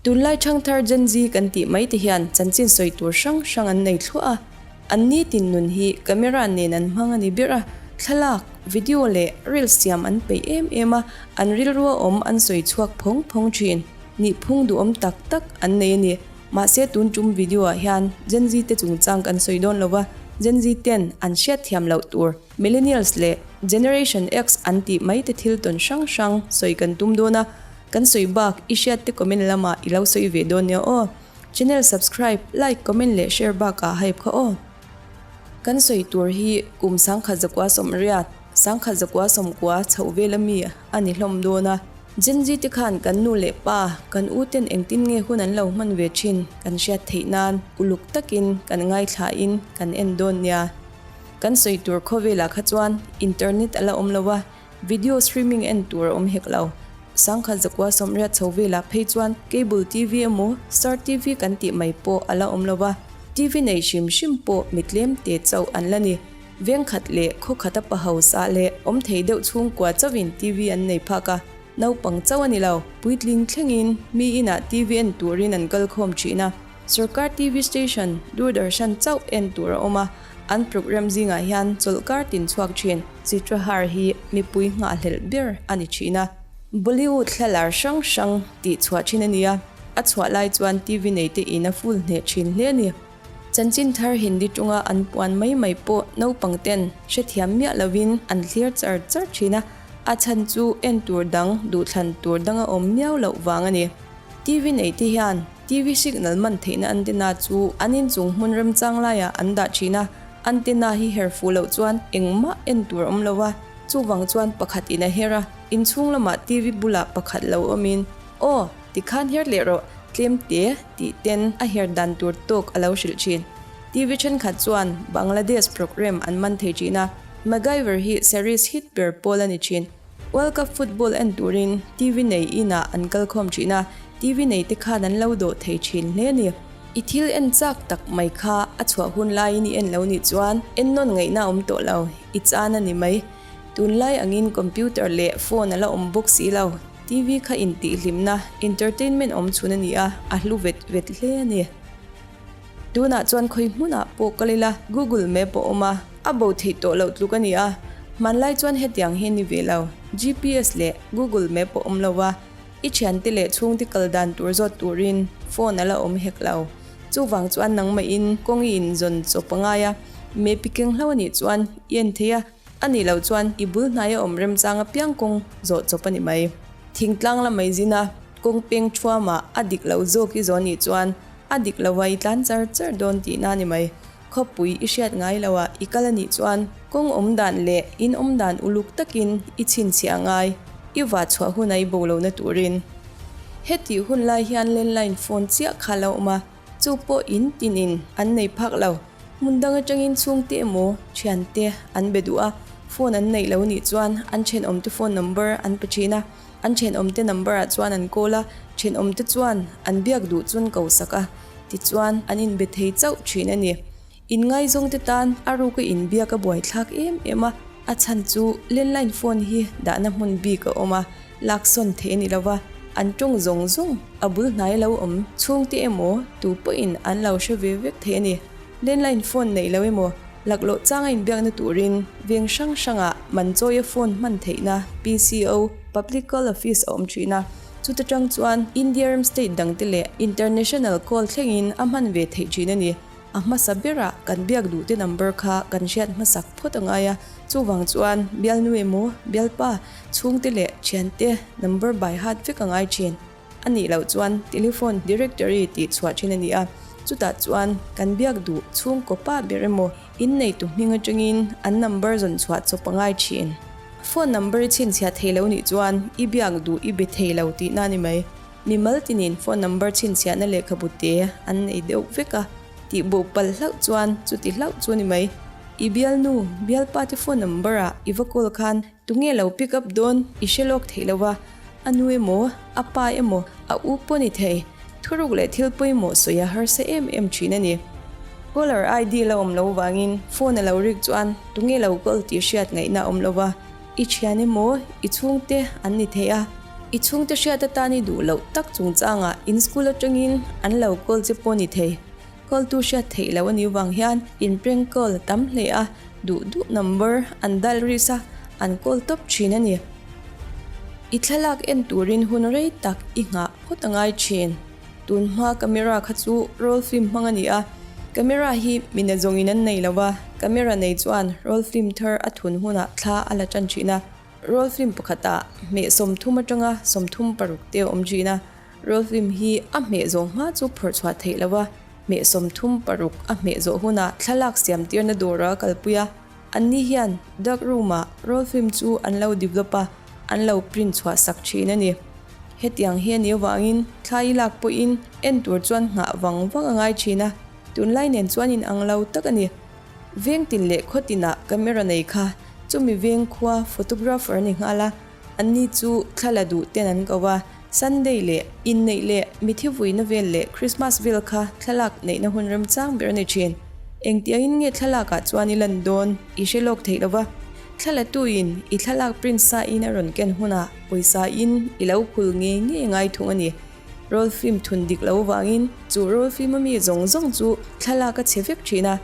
Tunlai ṭhangthar Gen Z kan tih mai te hian chanchin sawi tur hrang hrang an nei thluah a, an nitin nun hi camera nen an hmang a ni ber a, thlalak, video leh reels siam an peih em em a, an rilrua awm an sawi chhuak phawng phawng ṭhin. Nihphung duhawm tak tak an nei a ni. Mahse tun tum video ah hian Gen Z te chungchang kan sawi dawn lo va, Gen Z ten an hriatthiam loh tur Millennials leh Generation X an tih mai te thil tawn hrang hrang sawi kan tum dawn a, kan sawi bak i hriat te comment lamah i lo sawi ve dawn nia aw. Channel subscribe, like, comment leh share bakah hype kha aw. Kan sawi tur hi kum 1980, 1990 chhoh vel ami a ni hlawm dawn a. Gen Z te khan kan nu leh pa, kan u ten engtin nge hun an lo hman ve thin kan hriat theih nan uluk takin kan ngaithla in kan en dawn nia. Kan sawi tur khawvelah kha chuan internet a la awm lo a, video streaming en tur a awm hek lo. 1980 chho velah phei chuan cable TV emaw Star TV kan tih mai pawh a la awm lo a, TV nei hrim hrim pawh mi tlem te chauh an la ni. Vengkhat leh khawkhata pa hausa leh awm thei deuh chhungkua chauhin TV an nei phak a, naupang chauh a ni lo. Puitling thlengin mi inah TV en turin an kal khawm thin a, sorkar TV station Doordarshan chauh en tur a awm a, an program zingah hian chawlhkar tin chhuak thin. Chitrahar hi mipui nghahhlelh ber a ni thin a, Bollywood thlalar hrang hrang tih chhuah thin a ni a, a chhuah lai chuan TV neite in a full hneh thin hle a ni. Chanchin thar Hindi ṭunga an puan mai mai pawh naupang ten hrethiam miah lovin an thlir char char ṭhin a, a chhan chu en tur dang duhthlan tur dang a awm miau loh vang a ni. TV nei te hian TV signal man theihna antenna chu an inchung hmun remchang laiah an dah ṭhin a, antenna hi her fuh loh chuan engmah en tur a awm lo a, chuvang chuan pakhat in a her a, inchhung lamah TV bulah pakhat lo awmin, Aw, tikhan her leh rawh, tlem te. Tih ten a her dan tur tawk a lo hrilh thin. TV thenkhat chuan Bangladesh programme an man thei thin a, MacGyver hi series hit ber pawl a ni thin. World Cup football en turin TV nei inah an kal khawm thin a, TV nei te khan an lo dawh thei thin hle a ni. I thil en chak tak mai kha a chhuah hun laiin i en lo nih chuan ennawn ngaihna a awm tawh lo, i chan a ni mai. Tunlai angin computer leh phone a la awm bawk si lo. TV kha intihhlimna, entertainment, awm chhun a ni a, a hlu vet vet hle a ni. Tunah chuan khawi hmunah pawh kal ila Google Map a awm a, a bo theih tawh loh tluk a ni a. Hmanlai chuan hetiang hi a ni ve lo. GPS leh Google Map a awm lo a, i thiante leh chhungte kal dan tur zawt turin phone a la awm hek lo. Chuvang chuan nangmahin kawng i inzawn chawp a ngai a, map i keng hlo a nih chuan i en thei a. A nih loh chuan i bul hnaia awm remchang apiang kawng zawh chawp a ni mai. Thingtlang la mai zina kawng peng thuamah a dik lo zawk i zawh nih chuan a dik lova i tlan char char dawn tihna a ni mai. Khawpui i hriat ngai loah i kal a nih chuan kawng awm dan leh in awm dan uluk takin i chhinchhiah a ngai, i vah chhuah huna i bo lohna turin. Hetih hun lai hian landline phone chiah kha lo awm a. Chu pawh in tinin an nei phak lo. Hmun dang atangin chhungte emaw thiante an be duh a, phone an neih lo nih chuan an thenawmte phone number an pe thin a, an thenawmte number ah chuan an call a, thenawmte chuan an biak duh chun ko sak a, tichuan an inbe thei chauh thin a ni. Inngaizawngte tan a ruka inbiak a buaithlak em em a, a chhan chu landline phone hi dahna hmun bik a awm a, laksawn theih a ni lo va, an tawng zawng zawng a bul hnai lo awm chhungte emaw tu pawhin an lo hre ve vek thei a ni. Landline phone neih lo emaw laklawh changa inbiakna turin veng hrang hrangah manchawia phone hman theihna PCO, Public Call Office, a awm thin a, chuta tang chuan India ram state dangte leh international call thlengin a hman ve theih thin a ni. A hmasa berah kan biak duhte number kha kan hriat hmasak phawt a ngai a, chuvang chuan bialnu emaw, bialpa, chhungte leh thiante number by heart vek a ngai thin. A nih loh chuan telephone directory tih chhuah thin a ni a, chutah chuan kan biak duh chhungkaw pa ber emaw inneitu hming atangin an number zawn chhuah chawp a ngai thin. Phone number i chhinchhiah thei lo nih chuan i biak duh i be thei lo tihna a ni mai. Mimal tinin phone number chhinchhiahna lehkhabu te an nei deuh vek a, tih bo palh hlauh chuan chuti hlauh chu ni mai. I bialnu, bialpa te phone number ah i va call khan tunge lo pick up dawn i hre lawk theih lo va, a nu emaw, a pa emaw, a u pawh ni thei. Thuruk leh thil pawimawh sawi a harsa em em thin a ni. Caller ID la awm lo vangin phone a lo rik chuan tunge lo call tih hriat ngaihna a awm lo va, i thian emaw, i chhungte an ni thei a. I chhungte hriat atan i duh loh tak chungchangah in school atangin an lo call che pawh ni thei. Call tu hriat theih loh a nih vang hian in prank call a tam hle a, duh duh number an dial risk a, an call tawp thin a ni. I thlalak en turin hun rei tak i nghah phawt a ngai thin. Tun hma camera kha chu roll film hmang a ni a, camera hi mina zawngin an nei lo va, camera nei chuan roll film thar a thun hunah thla a la tan thin a. Roll film pakhatah hmeh 30 atanga 36 te a awm thin a, roll film hi a hmeh zawh hma chu phawrh chhuah theih lo va, hmeh 36 a hmeh zawh hunah thlalak siam tirna dawra a kalpui a, anni hian dark room ah roll film chu an lo develop a, an lo print chhuah sak thin a ni. Hetiang hi a nih avangin thla i lak pawhin en tur chuan nghah vang vang a ngai thin a, tunlai nen chuan inang lo tak a ni. Veng tin leh khaw tinah camera nei kha chumi veng khua photographer ni nghal a, anni chu thla la duh ten an ko a, Sunday leh inneih leh mithi vuina vel leh Christmas vel kha thlalak neihna hun remchang ber a ni thin. Engtiangin nge thlalakah chuan i lan dawn i hre lawk theih lo va, thla latuin i thlalak print sa in a rawn ken hunah pawisa in i lo khul ngei ngei ngai thung a ni. Roll film thun dik lo vangin chu roll film a mi zawng zawng chu thlalak a chhe vek thin a,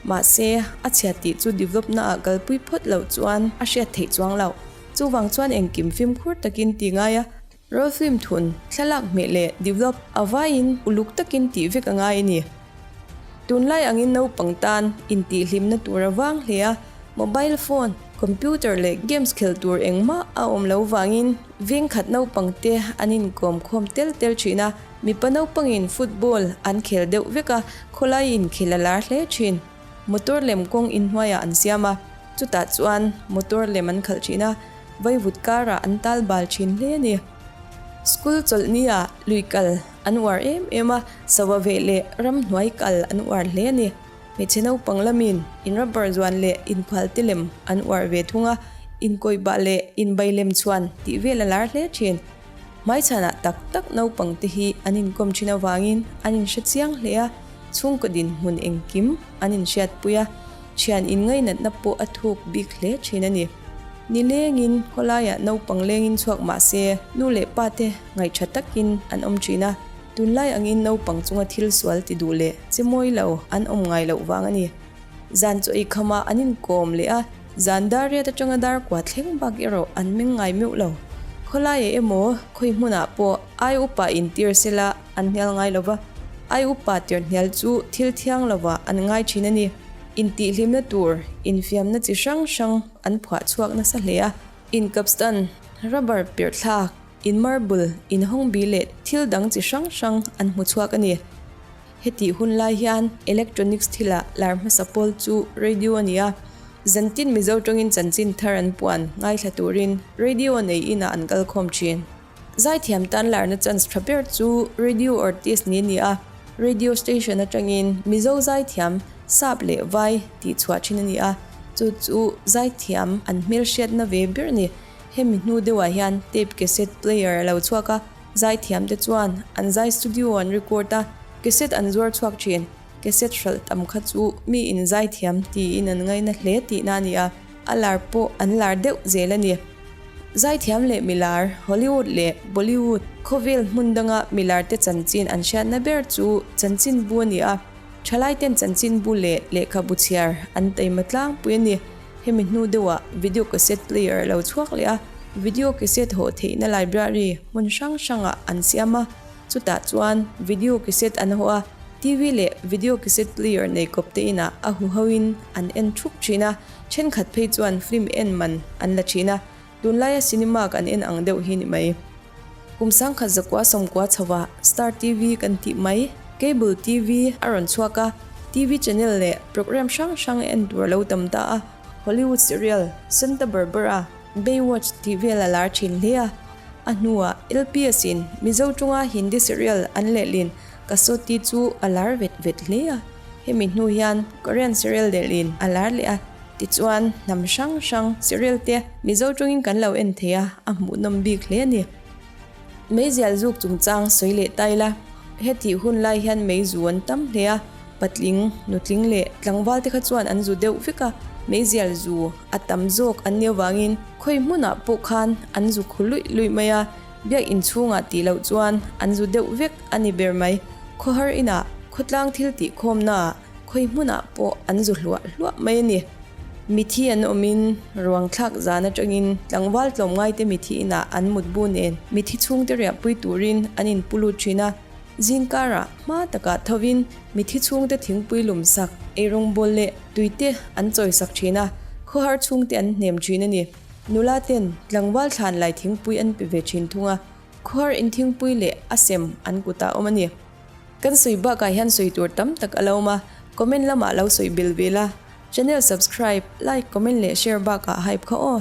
mahse a chhiat tih chu develop na ah kalpui phawt loh chuan a hriat theih chuang loh. Chuvang chuan engkim fimkhur takin ti ngai a, roll film thun thlalak hmeh leh develop a vaiin uluk takin tih vek a ngai a ni. Tunlai angin naupang tan intihhlimna tur a vang hle a, mobile phone, computer leh games khel tur engmah a awm lo vangin Veng khat naupang te an inkawm khawm tel tel thin a, mipa naupangin football an khel deuh vek a, khawlai inkhel a lar hle thin. Motor lem kawng inhnuaiah an siam a, chutah chuan motor lem an khalh thin a, vaivut karah an tal bal thin hle a ni. School chawlhni ah lui kal an uar em em a, sava veh leh ramhnuai kal an uar hle a ni. Hmeichhe naupang lamin in rubber zuan leh inphual te lem an uar ve thung a, inkawihbah leh inbai lem chhuan tih vel a lar hle thin. Hmaichhanah tak tak naupang te hi an inkawm thin avangin an inhre chiang hle a, chhungkaw dinhmun engkim an inhriatpui a, thian inngainatna pawh a thuk bik hle thin a ni. Nilengin khawlaiah naupang lengin chhuak mah se nu leh pa te ngaihṭha takin an awm thin a. Tunlai angin naupang chunga thil sual ti duh leh che mawi lo an awm ngai loh vang a ni. Zan chaw ei khamah an inkawm leh a, zan dar riat atanga dar kua thleng bak erawh an meng ngai meuh lo. Khawlaiah emaw khawi hmunah pawh ai upa intir sela an hnial ngai lo va, ai upa tir hnial chu thil thiang lovah an ngai thin a ni. Intihhlimna tur infiamna chi hrang hrang an phuah chhuak nasa hle a, inkapstan, rubber pirhthlak, In marble, in hawngbi leh thil dang chi hrang hrang an hmu chhuak a ni. Hetih hun lai hian electronics thila lar hmasa pawl chu radio a ni a. Zantin Mizo tawngin chanchin thar an puan ngaithla turin radio nei inah an kal khawm thin. Zaithiam tan larna chance tha ber chu radio artist ni a ni a. Radio station atangin Mizo zaithiam sap leh vai tih chhuah thin a ni a. Chu chu zaithiam an hmelhriatna ve ber a ni. Hemi hnu deuhah hian tape cassette player a lo chhuak a, zaithiam te chuan an zai studio an record a, cassette an zuar chhuak thin. Cassette hralh tam kha chu mi in zaithiam tiin an ngaina hle tihna a ni a, a lar pawh an lar deuh zel a ni. Zaithiam leh milar, Hollywood leh Bollywood khawvel hmun danga milar te chanchin an hriatna ber chu chanchinbu a ni a, thalaiten chanchinbu leh lehkhabu chhiar an taima tlangpui a ni. Hemi hnu deuhah video cassette player a lo chhuak leh a, video cassette hawh theihna library hmun hrang hrangah an siam a, chutah chuan video cassette an hawh a, TV leh video cassette player nei kawp te inah a huhoin an en thup thin a, thenkhat phei chuan film en man an la thin a, tunlaia cinema kan en ang deuh hi ni mai. Kum 1990 chhovah Star TV kan tih mai, Cable TV a rawn chhuak a, TV channel leh program hrang hrang en tur a lo tam ta a, Hollywood serial Santa Barbara, Baywatch tih vel a lar thin hle a. A hnuah LPS in Mizo tawnga Hindi serial an lehlin Kasoti chu a lar vet vet hle a. Hemi hnu hian Korean serial lehlin a lar leh a. Tichuan, hnam hrang hrang serial te Mizo tawngin kan lo en thei a, a hmuhnawm bik hle a ni. Meizial zuk chungchang sawi leh ta ila, hetih hun lai hian meizu an tam hle a, patling, nutling leh tlangval te kha chuan an zu deuh vek a, meizial zu a tam zawk an nih avangin khawi hmunah pawh khan an zu khu luih luih mai a. Biak inchhungah tih loh chuan an zu deuh vek a ni ber mai. Khawhar inah, khawtlang thil tih khawmnaah, khawi hmunah pawh an zu hluah hluah mai a ni. Mithi an awmin ruang thlak zan atangin tlangval tlawmngaite mithi inah an mutbu nen mithi chhungte riahpui turin an inpu lut thin a. Zingkarah hma takah thovin mithi chhungte thingpui lum sak, eirawngbawl leh tuite an chawisak thin a, khawhar chhungte an hnem thin a ni. Nula ten tlangval thlan lai thingpui an pe ve thin thung a, khuar in thingpui leh a sem an kutah awm a ni. Kan sawi bakah hian sawi tur tam tak a lo awm a, comment lamah lo sawi bel ve la. Channel subscribe, like, comment leh share bakah hype kha aw.